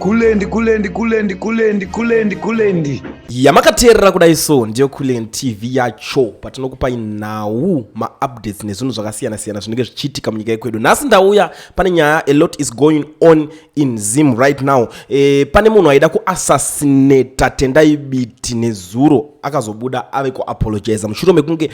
Kulendi, kulendi, kulendi, kulendi, kulendi, kulendi. Yamakateerera kudai so ndiyo Kulen TV yacho, patinokupai nhau, maupdates nezvinhu zvakasiyana-siyana zvinenge zvichiitika munyika yekwedu. Nhasi ndauya pane nyaya. A lot is going on in Zim right now. Pane munhu aida kuassassinata Tendai Biti nezuro, akazobuda ave kuapologiza mushure mekunge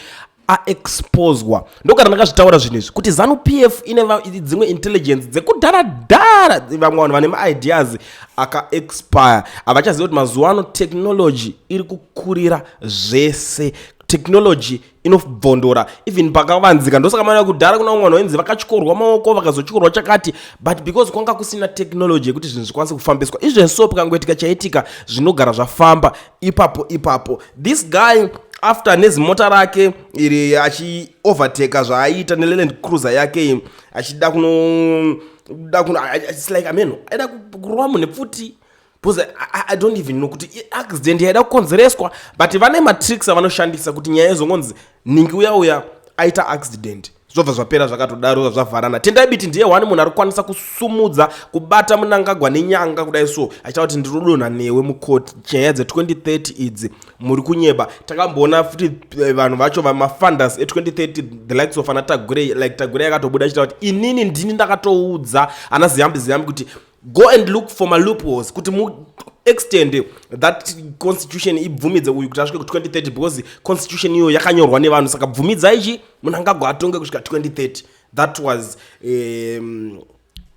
aexposwa. Ndogara ndakazvitaura zvinhu izvi kuti ZANU PF ine dzimwe intelligence dzekudhara dhara. Vamwe vanhu vane maideas akaexpire, havachaziva kuti mazuva ano technology iri kukurira zvese. Technology inobvondora even pakavanzika. Ndosaka maona kudhara kuna vamwe vanhu vainzi vakatyorwa maoko, vakazotyorwa chakati, but because kwanga kusina technology yekuti zvinhu zvikwanise kufambiswa. Izvezvo pakangoitika chaitika, zvinogara zvafamba ipapo ipapo. This guy, after nezimota rake iri achiovertaka zvaaiita neLand Cruiser yake iyi, achida kunoda kuno, it's like, amen, aida kurova munhu nepfuti, because I don't even know kuti accident yaida kukonzereswa, but vane matricks avanoshandisa kuti nyaya izongonzi ningi uya uya aita accident, zvobva zvapera zvakatodaro, zvavharana. Tendai Biti ndiye one munhu ari kukwanisa kusumudza, kubata Munangagwa nenyanga kudai so, achitaura kuti ndirodonha newe mukoti. Nyaya dze2030 idzi muri kunyeba. Takamboona futi vanhu vacho vamafunders e2030, the likes of ana Tagwirei, like Tagwirei akatobuda achitaura kuti inini ndini ndakatoudza ana Ziyambi Ziyambi kuti go and look for maloopholes kuti muextend that constitution, ibvumidze uyu kuti asvike ku2030, because constitution iyoyo yakanyorwa nevanhu, saka bvumidzai chi Munangagwa atonge kusvika 2030. That was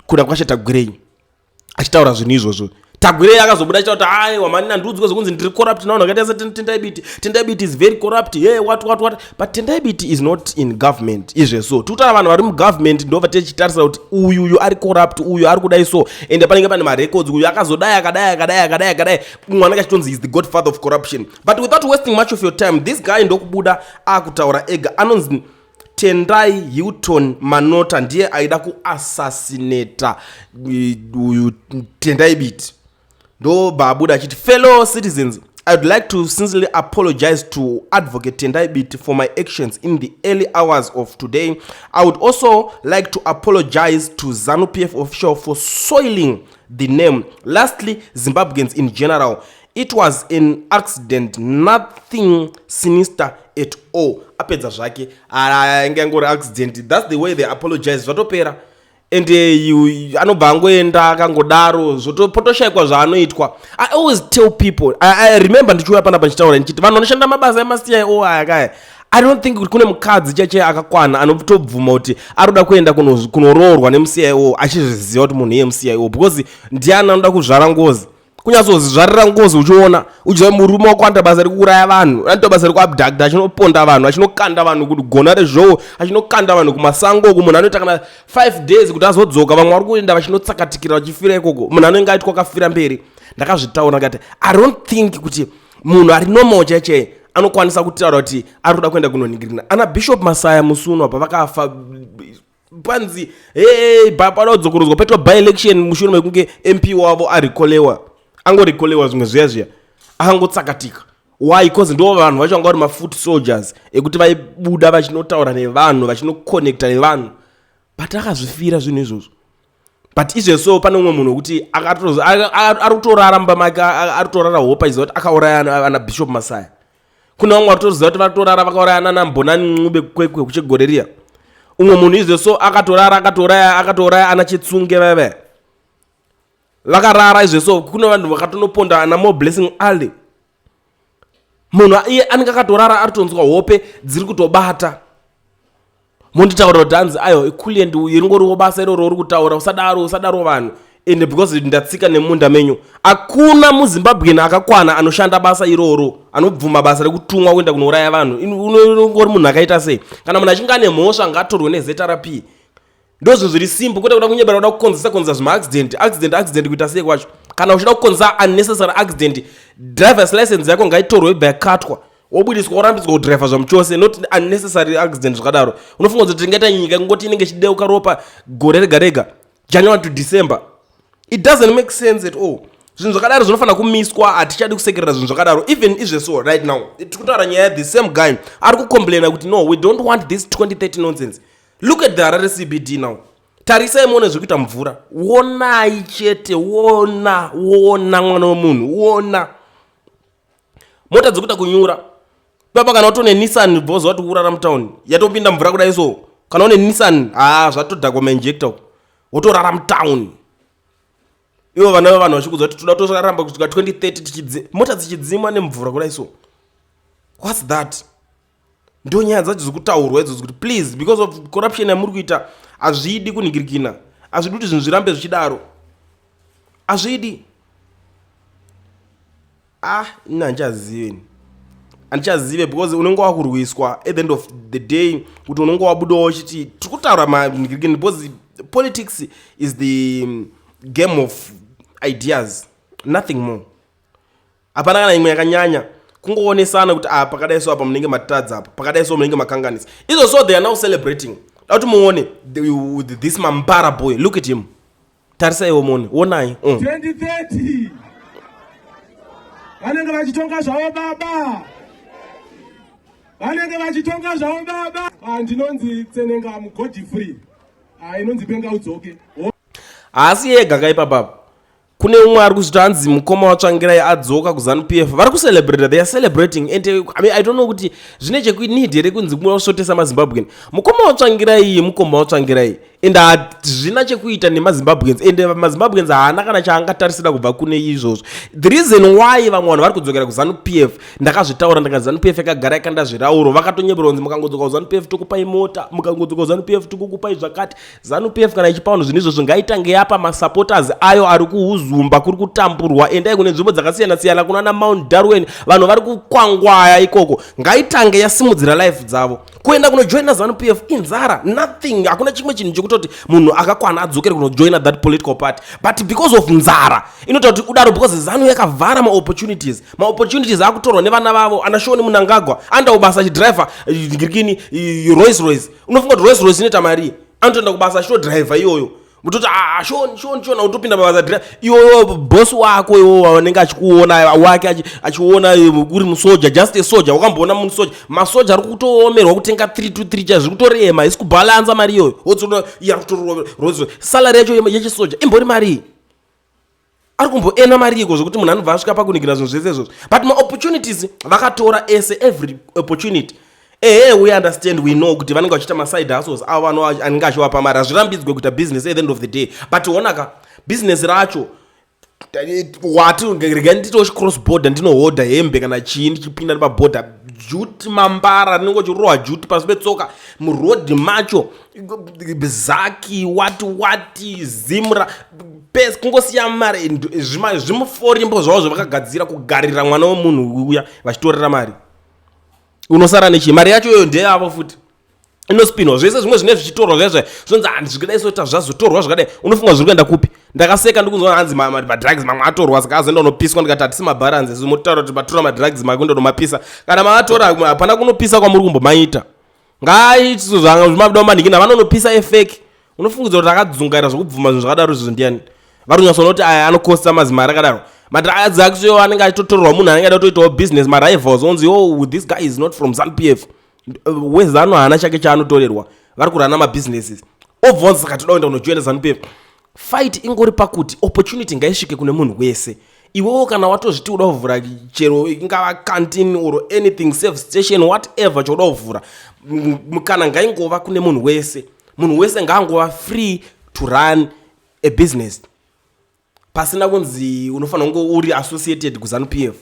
Kudakwashe Tagwirei achitaura zvinhu izvozvo. Tagwirei akazobuda achitaura kuti aiwa mani, nandiudzwe zvokunzi ndiri corrupt navanhu vakaita seTendai Biti. Tendai Biti is very corrupt, hey, what, what, what, but Tendai Biti is not in government. Izvezvo tikutaura vanhu vari mugovernment, ndobva tichitarisa kuti uyuyu ari corrupt, uyu ari kudai so, ende panenge pane marecords, uyu akazodai, akadai, akadai, akadai, akadai. Mumwe anenge achitonzi is the godfather of corruption. But without wasting much of your time, this guy ndokubuda akutaura ega. Anonzi Tendai Hilton Manota, ndiye aida kuassassinata uyu Tendai Biti. Ndobva abuda achiti, "Fellow citizens, I would like to sincerely apologize to Advocate Tendai Biti for my actions in the early hours of today. I would also like to apologize to ZANU PF official for soiling the name. Lastly, Zimbabweans in general. It was an accident, nothing sinister at all." Apedza zvake, ainge angori accident. That's the way they apologize, zvatopera. And anobva angoenda akangodaro, potoshayikwa zvaanoitwa. I always tell people, I remember ndichiuya panapa ndichitaura ndichiti vanhu vanoshanda mabasa emaCIO aya kaya, I don't think kuti kune mukadzi chaichai akakwana anotobvuma kuti arikuda kuenda kunoroorwa nemuCIO achizviziva kuti munhu iye muCIO, because ndiani anoda kuzvara ngozi, kunyatsozvizvarira ngozi, uchiona uchiziva murume wako anoita basa rekuuraya vanhu, anoita basa rekuabducta, achinoponda vanhu, achinokanda vanhu kugona rezvou, achinokanda vanhu kumasango uku. Munhu anoita kana 5 days kuti azodzoka, vamwe vari kuenda vachinotsakatikira, vachifira ikoko. Munhu anenge aitwa akafira mberi. Ndakazvitaura ndikati I don't think kuti munhu ari normal chaichai anokwanisa kutaura kuti ari kuda kuenda kunoningirina ana Bishop Masaya musuno pavakafa, panzi hey, pada kudzokorodzwa, paitwa by-election mushure mekunge MP wavo arecallwa, angorecallwa zvimwe zviya zviya, akangotsakatika. Why? Because ndo vanhu vacho vanga vari mafoot soldiers ekuti vaibuda vachinotaura nevanhu, vachinoconnecta nevanhu, but akazvifira zvinhu izvozvo. But izvezvo pane umwe munhu wekuti ari kutorara mumba make, ari kutorara hope achiziva kuti akauraya ana Bishop Masaya. Kune vamwe vari kutoziva kuti vari kutorara vakauraya nana Mbonani Ncube Kwekwe kuchegore riya. Umwe munhu izvezvo akatorara akatouraya ana Chitsunge vaiva vakarara. Izvezvo kune vanhu vakatonoponda ana More Blessing Ali. Munhu iye anenge akatorara, ari kutonzwa hope dziri kutobata. Monditaura kuti hanzi aiwa, Equilient, ringoriwo basa iroro uri kutaura. Usadaro, usadaro vanhu. Ende because ndatsika nemunda menyu, hakuna muZimbabwean akakwana anoshanda basa iroro anobvuma basa rekutumwa kuenda kunouraya vanhu. Unongori munhu akaita sei? Kana munhu achinge ane mhosva, ngaatorwe neZRP. Ndozvo zviri simple, kwete kuda kunyebera, kuda kukonzesa konzesa zvimaaccident, accident, accident. Kuita sei kwacho? Kana uchida kukonzesa unnecessary accident, drivers license yako ngaitorwe, ibva yakatwa, wobudiswa, worambidzwa kudhiraivha zvamuchose, not unnecessary accident zvakadaro. Unofunga kuti tingaita nyika kungoti inenge ichideuka ropa gore rega rega, January to December? It doesn't make sense at all. Zvinhu zvakadaro zvinofanira kumiswa. Hatichadi kusekerera zvinhu zvakadaro. Even izveso right now tiri kutaura nyaya, the same guy ari kucomplaina kuti no, we don't want this 2030 nonsense. Look at the Harare CBD now. Tarisai muone zviri kuita mvura. Wonai chete, wona, wona mwana wemunhu, wona. Mota dzikuita kunyura. Baba kana watone Nissan bhozi wati kurara mutown. Yatopinda mvura kudai so. Kana une Nissan, ah zvatodhakwa mainjector uko. Wotorara mutown. Ivo vana vevanhu vachikudza kuti toda toraramba kusvika 2030 tichidzi mota dzichidzimwa nemvura kudai so. What's that? Ndo nyaya dzacho dzikutaurwa idzodzo kuti please, because of corruption yamuri kuita, hazvidi kunhingirikina, hazvidi kuti zvinhu zvirambe zvichidaro, hazvidi. Ah, ini handichazive, handichazive, because unenge wakurwiswa at the end of the day, kuti unenge wabudawo uchiti tiri kutaura manhingirikini, because politics is the game of ideas, nothing more. Hapana kana imwe yakanyanya kungoonesana kuti ah, pakadai so apa munenge matadza, apa pakadai so munenge makanganisa. Izvo so they are now celebrating. Da kuti muone with this mambara boy, look at him. Tarisaiwo muone, onai. 2030 vanenge vachitonga zvavo baba, vanenge vachitonga zvavo baba. Ah, ndinonzi Tsenenga Mugodfrey. Ah, inonzi Penga Udzoke. Haasi ega kaipapapa, kune umwe ari kuzviti hanzi mukoma waTsvangirai adzoka kuZANU PF. Vari kucelebrata, they are celebrating and I mean, I don't know kuti zvine chekuneed here kunzi kunosvotesa maZimbabwean. Mukoma waTsvangirai, mukoma waTsvangirai, and hazvina chekuita nemaZimbabweans, and maZimbabweans haana kana chaangatarisira kubva kune izvozvo. The reason why vamwe vanhu vari kudzokera kuZANU PF, ndakazvitaura ndikati ZANU PF yakagara yakanda zvirauro. Vakatonyeberwa kunzi mukangodzoka kuZANU PF tokupai mota, mukangodzoka kuZANU PF tokukupai zvakati. ZANU PF kana ichipa vanhu zvinhu izvozvo, ngaitange yapa masupporters ayo ari kuUzumba kuri kutamburwa. Endai kune nzvimbo dzakasiyana siyana kunana Mount Darwin, vanhu vari kukwangwaya ikoko. Ngaitange yasimudzira life dzavo. Kuenda kunojoina ZANU PF inzara, nothing. Hakuna chimwe chinhu chekutoti munhu akakwana adzokere kunojoina that political party, but because of nzara inoita kuti udaro, because ZANU yakavhara maopportunities. Maopportunities akutorwa nevana vavo ana Sean Mnangagwa, andawo basa achidhiraivha ngirikini Rolls Royce. Unofunga kuti Rolls Royce inoita mari? Anotoenda kubasa achitodhiraivha iyoyo. Mutoti, ah, Sean, Sean, Sean, autopinda mabasa dhira iwoyo. Bosi wako iwowo anenge achikuona wake achiona uri musoja, just a soja. Wakamboona musoja? Masoja ari kutoomerwa kutenga 3 to 3 cha zviri kutorema, isi kubhalansa mari iyoyo. Wotoona iye ari kutorwa Rolls Royce. Salary yacho yechisoja imbori marii? Ari kumboena mari iko zvekuti munhu anobva asvika pakuningira zvinhu zvese izvozvo? But maopportunities vakatora ese, every opportunity. Ehe, we understand, we know kuti vanenge vachiita maside hustles avo anenge achivapa mari. Hazvirambidzwe kuita business at the end of the day, but onaka business racho wati regai nditewo chicross border, ndinohodha hembe kana chii, ndichipinda nepabhodha, duty mambara rinenge uchirohwa duty pasi petsoka murodhi macho, zaki wati wati ZIMRA pes kungosiya mari zvimuforimbo zvavo zvavakagadzira kugarira mwana wemunhu uya vachitorera mari. Unosara nechii? Mari yacho iyoyo ndeyavo futi, inospinwa zvese. Zvimwe zvine zvichitorwa zvezve zvinonzi handi zvikadai soita zvazotorwa zvakadai. Unofunga zviri kuenda kupi? Ndakaseka ndikunzwa hanzi madrugs mamwe atorwa, saka azoenda unopiswa. Ndikati hatisi mabharanzi isu, motaura kuti matora madrugs makuenda unomapisa. Kana maatora, hapana kunopisa kwamuri kumbomaita. Ngaaizvamabuda manhikina vanonopisa efake. Unofungidza kuti akadzungaira zvokubvuma zvinhu zvakadaro izvozvo ndiani? Vari kunyatsoona kuti aya anokosta mazimari akadaro. Madrugs acho anenge achitotorerwa munhu anenge ada kutoitawo business, marivals onzi, "Oh, this guy is not from ZANU PF." WeZANU haana chake chaanotorerwa, vari kurana mabusinesses obva wanzi saka toda kuenda kunojoina ZANU PF. Fight ingori pakuti opportunity ngaisvike kune munhu wese. Iwewo kana watozviti uda kuvhura chero ingava canteen or anything, service station, whatever chauda kuvhura, mukana ngaingova kune munhu wese. Munhu wese ngaangova free to run a business pasina kunzi unofanira kunge uri associated kuZANU PF.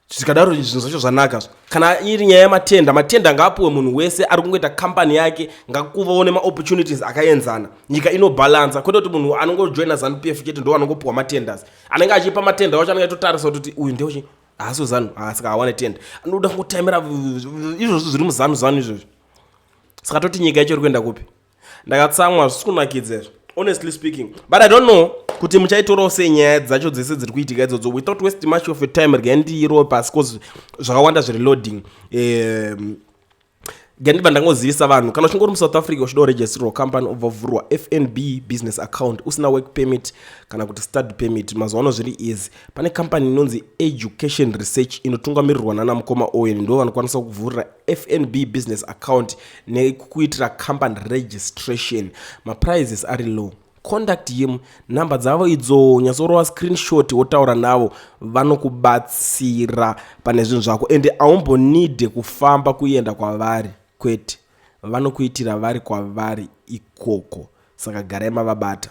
Zvikadaro zvinhu zvacho zvanaka. Kana iri nyaya yematenda, matenda ngaapuwe munhu wese ari kungoita kambani yake, ngakuvawo nemaopportunities akaenzana. Nyika inobhalansa, kwete kuti munhu anongojoina ZANU PF chete ndo anongopuwa matenders. Anenge achipa matenda wacho anenge aitotarisa kuti uyu ndeuchi haasi ZANU, saka hawane tenda. Anoda kungotaimira izvozvo zviri muZANU ZANU izvozvo. Saka toti nyika yacho iri kuenda kupi? Ndakatsamwa, zvisi kunakidza izvo, honestly speaking. But I don't know kuti muchaitorawo sei nyaya dzacho dzese dziri kuitika idzodzo. Without waste much of your time, regai ndiirove pasi, cause zvakawanda zviri loading. Ndibva ndangozivisa vanhu, kana uchinge uri muSouth Africa uchida kuregisterwa company, ubva vhurwa FNB business account usina work permit kana kuti study permit, mazuva ano zviri easy. Pane company inonzi Education Research inotungamirirwa nana mukoma Owen. Ndo vanokwanisa kuvhurira FNB business account nekukuitira company registration. Maprices ari low. Contact him, nhamba dzavo idzo, nyatsorova screenshot wotaura navo, vanokubatsira pane zvinhu zvako. Ende haumbonidhe kufamba kuenda kwavari, kwete, vanokuitira vari kwavari ikoko. Saka garai mavabata.